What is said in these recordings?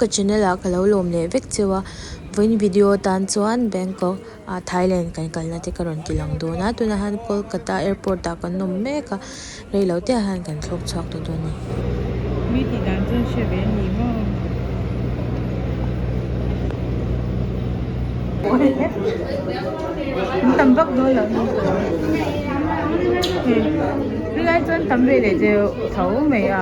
ka channel ah ka lo lawm leh vek cheu a vawiin video tan chuan Bangkok ah Thailand kan kalna te ka rawn ti lang dawn a tunah hian Kolkata airport ah kan awm mek a reilo te ah hian kan thlawk chhuak tawh dawn a ni. Mi tih dan chuan hre ve a ni maw? An tam vak dawn lo ni ka lo hei tunlai chuan tam ve leh deuh tho mai a.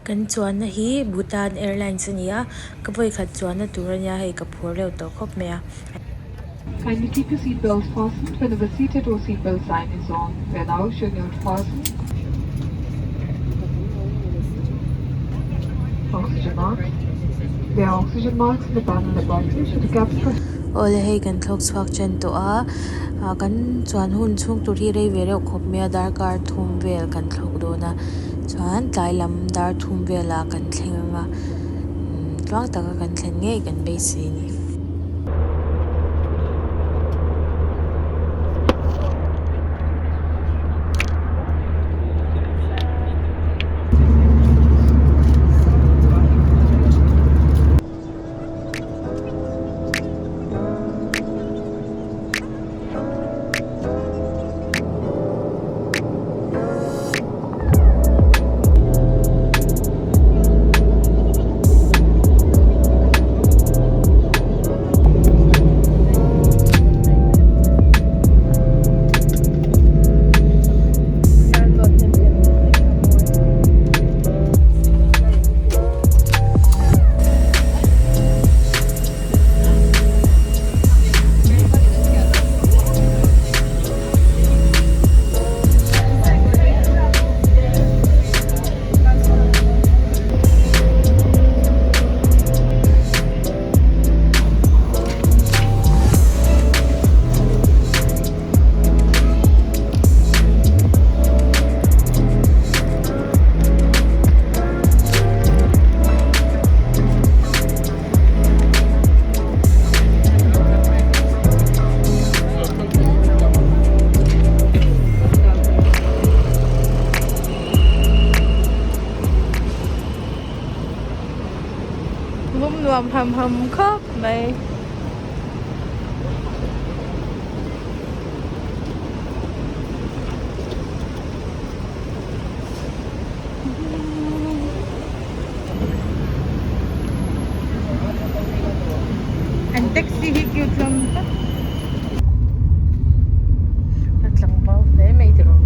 Kan chuanna hi Bhutan Airlines a ni a, ka vawikhat chuanna tur a nia hei ka phur reuh tawh khawp mai a. Kindly keep your seat belts fastened whenever seated or seat belt sign is on. We are now showing you how to fasten oxygen masks. There are oxygen masks in the panel above you. Should the cabin pressure Awle hei kan thlawk chhuak chen tawh a, ah kan chuan hun chhung tur hi rei ve reuh khawp mai a darkar thum vel kan thlawk dawn a chuan tlai lam dar thum velah kan thleng ang a tluang taka kan thlen ngei kan beisei a ni. Lum nuam ham ham khawp mai. An taxi hi cute hlawm tak. Ka tlangval hle mai tiraw.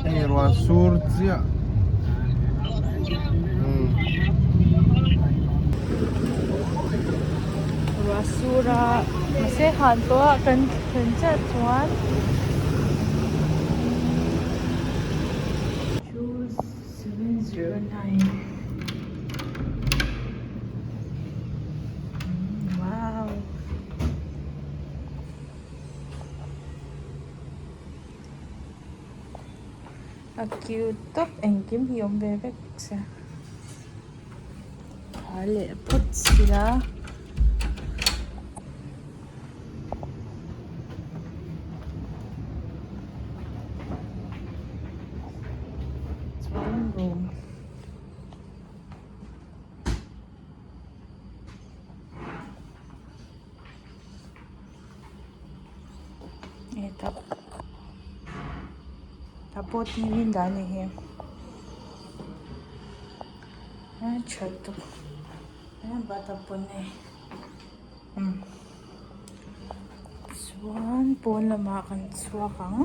Hei ruah sur chiah Ruah sur a mahse han tawh a kan thlen chiah chuan 2709 Wow. A cute tawp engkim hi awm ve vek se a leh phawt sila. Chuan room. Hetah tah pawh t v an dah a nih hi a tha tawp. bathtub pawn hei umm chuan pawn lamah kan chhuak ang.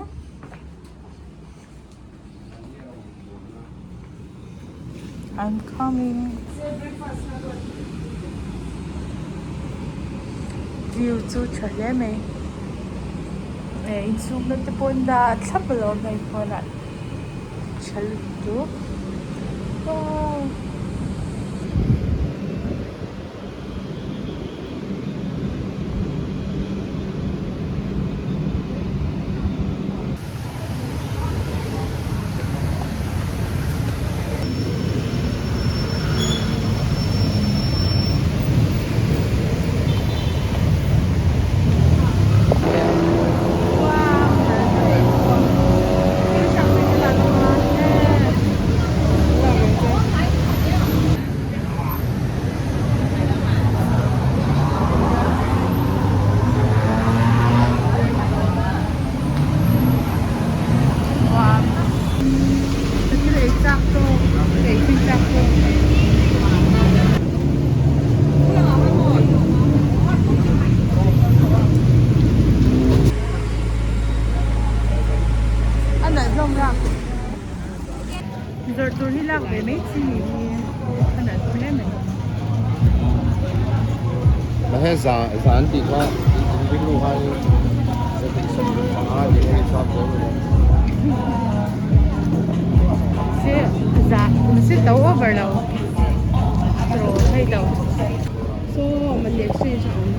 I'm coming view chu tha hle mai eh inchhungna te pawh an dah thlap alawm hei pawnah tha lutuk wow. Zawrh tur hi lak ve mai chi ni hi a nalh hle mai. Mahse za za an tih kha in rilru khan za tih sawm panga tih kha in chhuak dawn emaw. Se za mahse to over lo tro phei lo. Saw mate exchange a awm.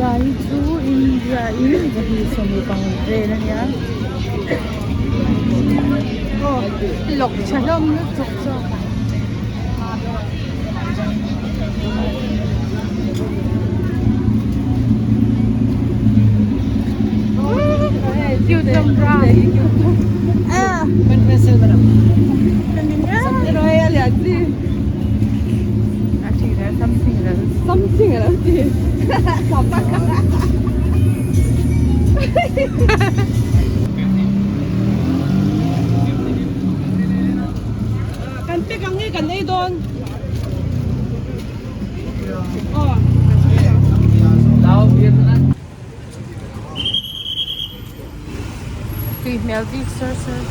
Zai chu India in zahnih sawmhnih panguk vel a nia aw lawk tha hlawm lutuk zawk. Kan pek ang nge kan ei dawn. Tui hmel bik sir sir.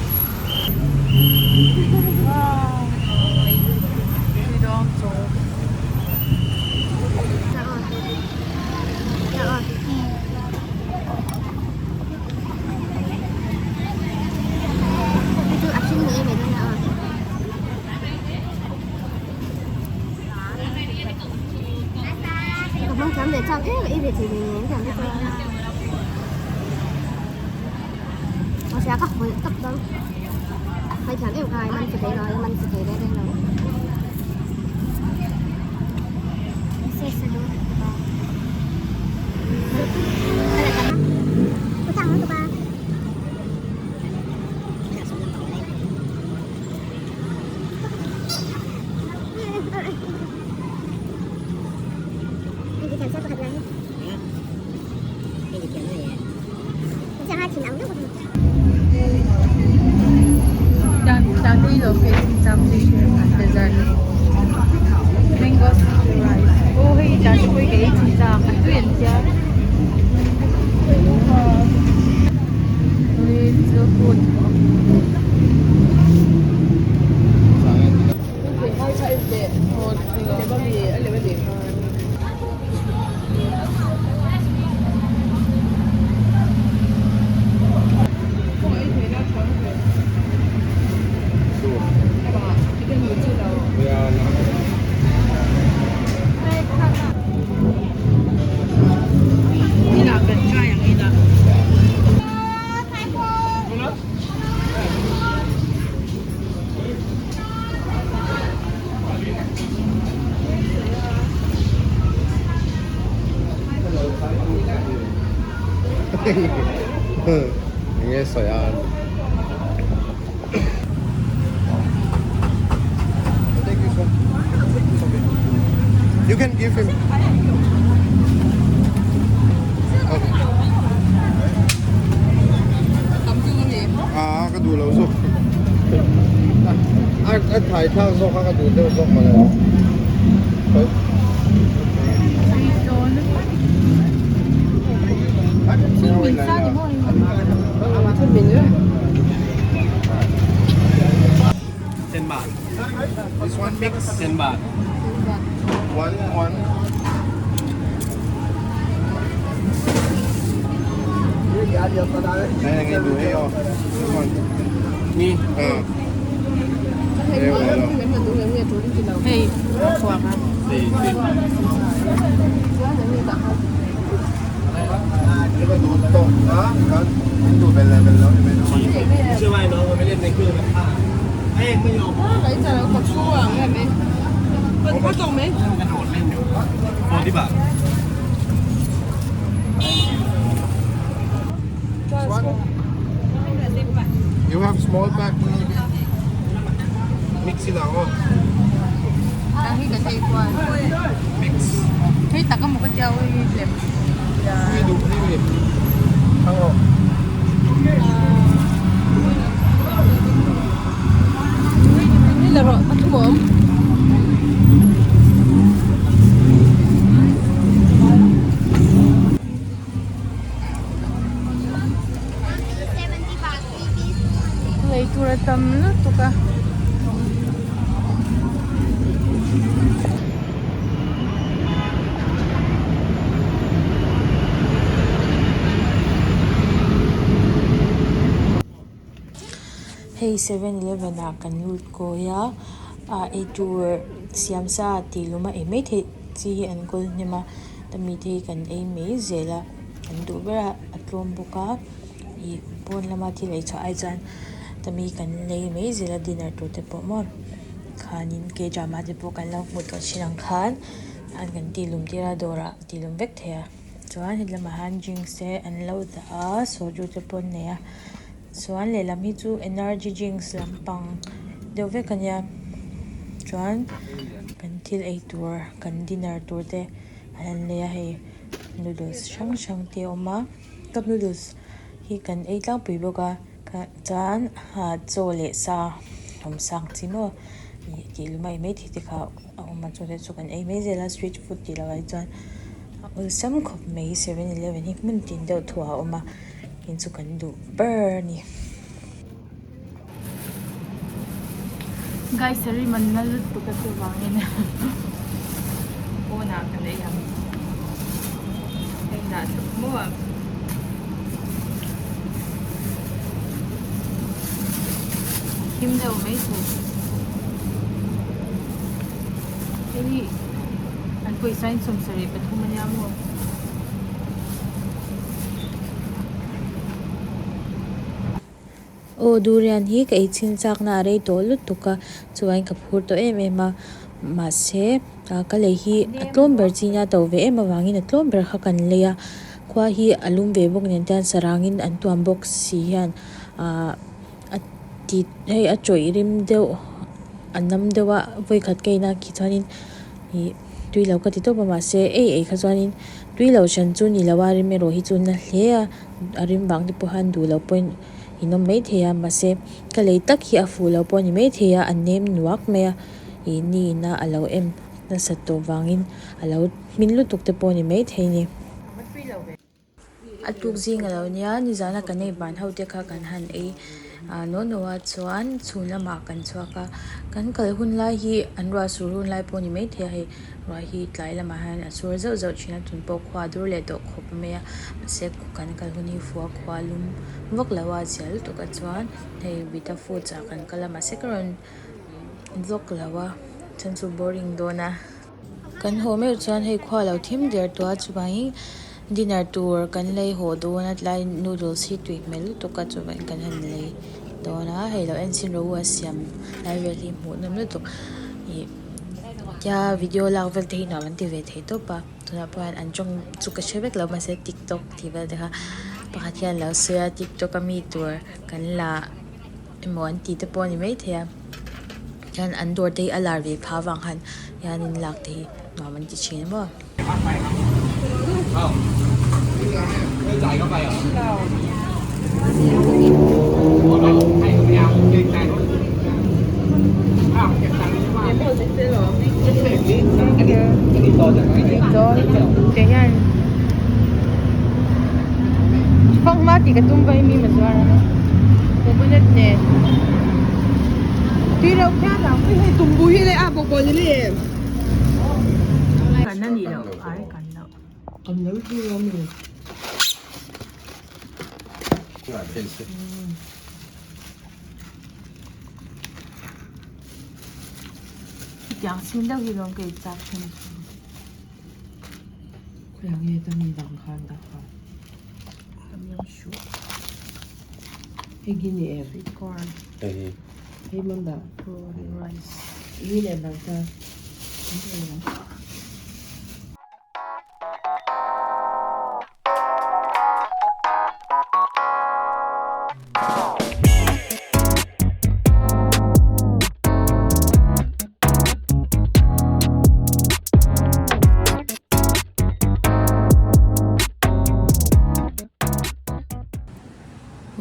Enge sawi a You can give him. Okay. duh lo zawk a a thai thlak zawk kha ka duh deuh zawk mawle This one mix 10 baht. One one. Này nghe đủ hết không? This one. Ni. Ờ. Hei chhuak a. You have small pack maybe. Mix it out. Mix. Hei tak a maw ka tia ui lem. Hei duh hei mi. Thang rawh. Hei la rawh a thu awm. Lei tur a tam lutuk a. Hei seven eleven ah kan lut kawi a ah eitur siam sa tih lum a ei mai theih chi hi an kawl hnem a tami te hi kan ei mai zel a kan duh ber a a tlawm bawk a ih pawn lama thil ei chhuah ai chuan tami kan lei mai zel a dinner tur te pawh maw khanin k drama te pawh kan lo hmuh tawh thin ang khan an kan tih lum tir a dawrah tih lum vek thei a chuan hetlama hian drinks te an lo dah a soju te pawh an nei a. Chuan lehlam hi chu energy drinks lampang deuh vek a nia chuan kan thil ei tur kan dinner tur te an han lei a hei noodles hrang hrang te a awm a cup noodles hi kan ei tlangpui bawk a chuan chaw leh sa awm sang chi maw ih tih lum a ei maithei te kha a awm a chungte chu kan ei mai zel a street food tih loh ah chuan a awlsam khawp mai seven eleven hi hmun tin deuh thuah a awm a. In chu kan duh ber a ni. Guys saree man na lutuk a chuvangin pawnah kan ei ang hei dah thlap maw a. Him deuh mai thei hei hi an pawisa in 73 a nia maw. Aw durian hi ka ei chhin chakna a rei tawh lutuk a chuan ka phur tawh em em a mahse ka lei hi a tlawm ber chi nia to ve em avangin a tlawm ber kha kan lei a khua hi a lum ve bawk nen te hian sarangin an tuam bawk si hian ahh a ti hei a tawih rim deuh a nam deuh a vawikhat ka in a khi chuanin ih tui lo ka ti tawp a mahse ei ei kha chuanin tui lo hran chu ni lo a rim erawh hi chu na hle a a rim vang te pawh hian duh loh pawhin in awm maithei a mahse ka lei tak hi a fuh loh pawh a ni maithei a a nem nuak mai a ih ni ina a lo em nasat tawh vangin a lo hmin lutuk te pawh a ni maithei a ni. A tuk zing a lo nia nizana kan ei ban ho te kha kan han ei ah naw naw a chuan chhun lamah kan chhuak a kan kal hun lai hi an ruah sur hun lai pawh a ni maithei a hei ruah hi tlai lamah hian a sur zauh zauh thin a tun pawh khua a dur leh tawh khawp mai a mahse kan kal hun hi fua khua lum vak lo a zia lutuk a chuan hei vita foods ah kan kal a mahse ka rawn vlog lo a chhan chu boring dawn a. Kan haw meuh chuan hei khua lo thim der tawh a chuvangin dinner tur kan lei haw dawn a tlai noodles hi tui hmel lutuk a chuvangin kan han lei dawn a hei lo en chhin rawh u a siam lai vel hi hmuh nawm lutuk ih tia video lak vel te hi nuam an ti ve thei tawp a tunah pawh hian an tawng chu ka hre vek lo mahse tiktok tih vel te kha pakhat hian a lo sawi a tiktok a mi tur kan la emaw an tih te pawh a ni maithei a hian an dawr te hi a lar ve phah avang khan hianin lak te hi nuam an ti thin maw. tih ka tum vaimim a zuar a coconut nen tui reuh phian ang. Hei tumbu hi leh a bawkbawn hi leh. Kan a nih loh ai kan loh. Kan lo chu a mi. Chutiang sin deuh hi lawm kei chak thin chu. Khawiah nge ta mi dang khan dah kha? Tam yam shu. Hei hi ni em? Sweet corn. Hei hi. Hei man dah. Prawn rice. Hi leh dang ta.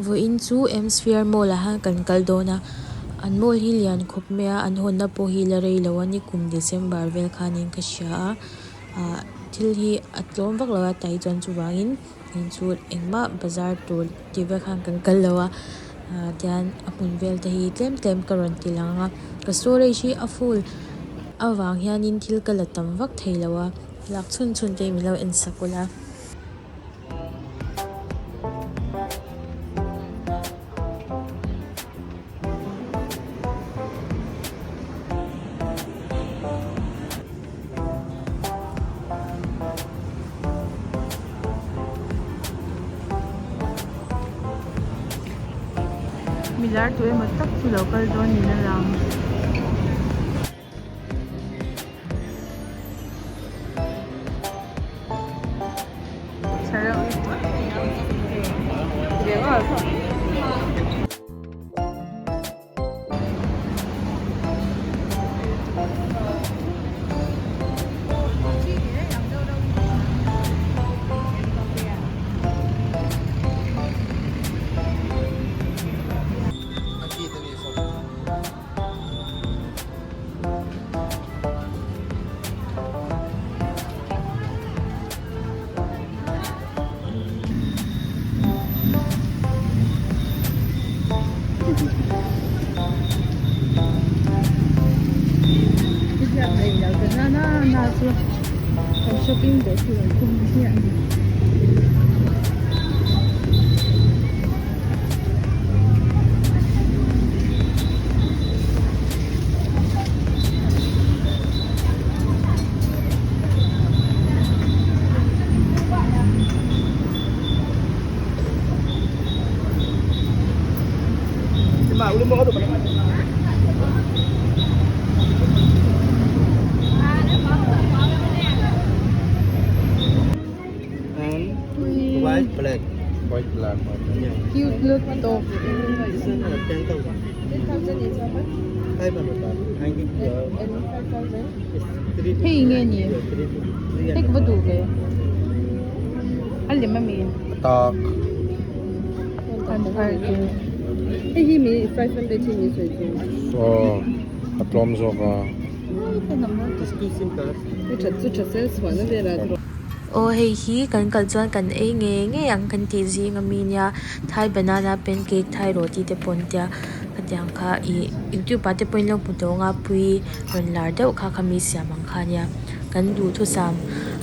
Vawiin chu M sphere mall ah hian kan kal dawn a an mall hi lian khawp mai a an hawnna pawh hi la rei lo a ni kum december vel khanin ka hria a ah thil hi a tlawm vak lo a tah hi chuan chuvangin inchhung engmah bazar tur tih vel khan kan kal lo a ah tihian a hmun vel te hi tlem tlem ka rawn ti lang a ka storage hi a full avang hianin thil ka la tam vak thei lo a lak chhun chhun te hi min lo en sak ula. Milar tu emaw tak chu lo kal dawn niin a lang. White black. White black. Cute lutuk. Hei nge ni? Hei ka va duh ve. A lem a mi? Tak. An phar chu. Hei hi mi 500 hi mi sawi chu. Aw a tlawm zawk a. Aw hei hi kan kal chuan kan ei ngei ngei ang kan tih zing ami nia thai banana pancake thai roti te pawh an tia khatiang kha ih youtube ah te pawhin lo hmu tawh ang a pui rawn lar deuh kha khami siam ang kha ania kan duhthusam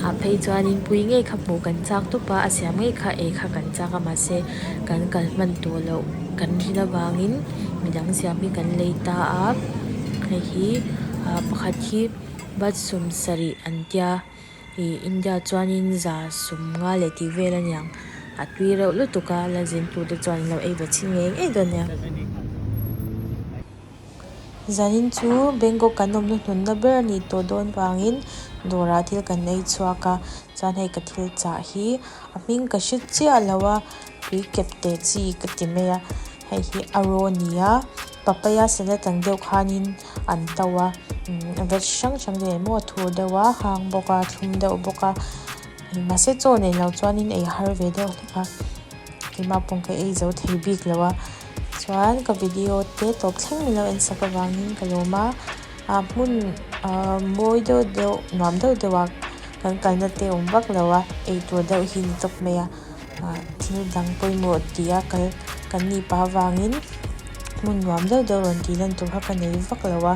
ah phei chuanin pui ngei kha hmuh kan chak tawp a a siam ngei kha ei kha kan chak a mahse kan kal hman tawh loh kan rin avangin midang siam hi kan lei ta a hei hi ah pakhat hi bat sawm sarih an tia ih India chuanin za sawm nga leh tih vel a niang a tui reuh lutuk a la zin tur te chuan an lo ei ve chhin ngei ngei dawn nia. Zanin chu Bangkok kan awmna hnunna ber a nih tawh dawn vangin dawrah thil kan ei chhuak a chuan hei ka thil chah hi a hming ka hre chiah lo a tui kep teh chi ka ti mai a hei hi a raw a ni a papaya salad ang deuh khanin an to a veg hrang hrang te nen maw a thur deuh a hang bawk a thlum deuh bawk a mahse chaw nei lo chuanin ei har ve deuh hlek a keimah pawh ka ei zo thei bik lo a chuan ka video te tawp thleng min lo en sak avangin ka lawm a ah hmun ah mawi deuh deuh nuam deuh deuh ah kan kalna te awm vak lo a eitur deuh hi ni tawp mai a. Ah thil dang pawimawh tia kal kan nih pah avangin hmun nuam deuh deuh rawn tih lan tur kha ka nei vak lo a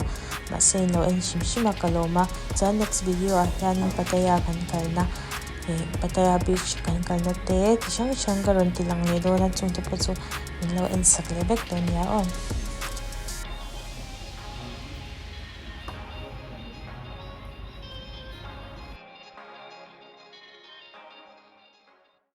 mahse in lo en hrim hrim a ka lawm a chuan next video ah hianin Pattaya kan kalna ih Pattaya beach kan kalna te chi hrang hrang ka rawn ti lang leh dawn a chungte pawh chu min lo en sak leh vek dawn nia aw.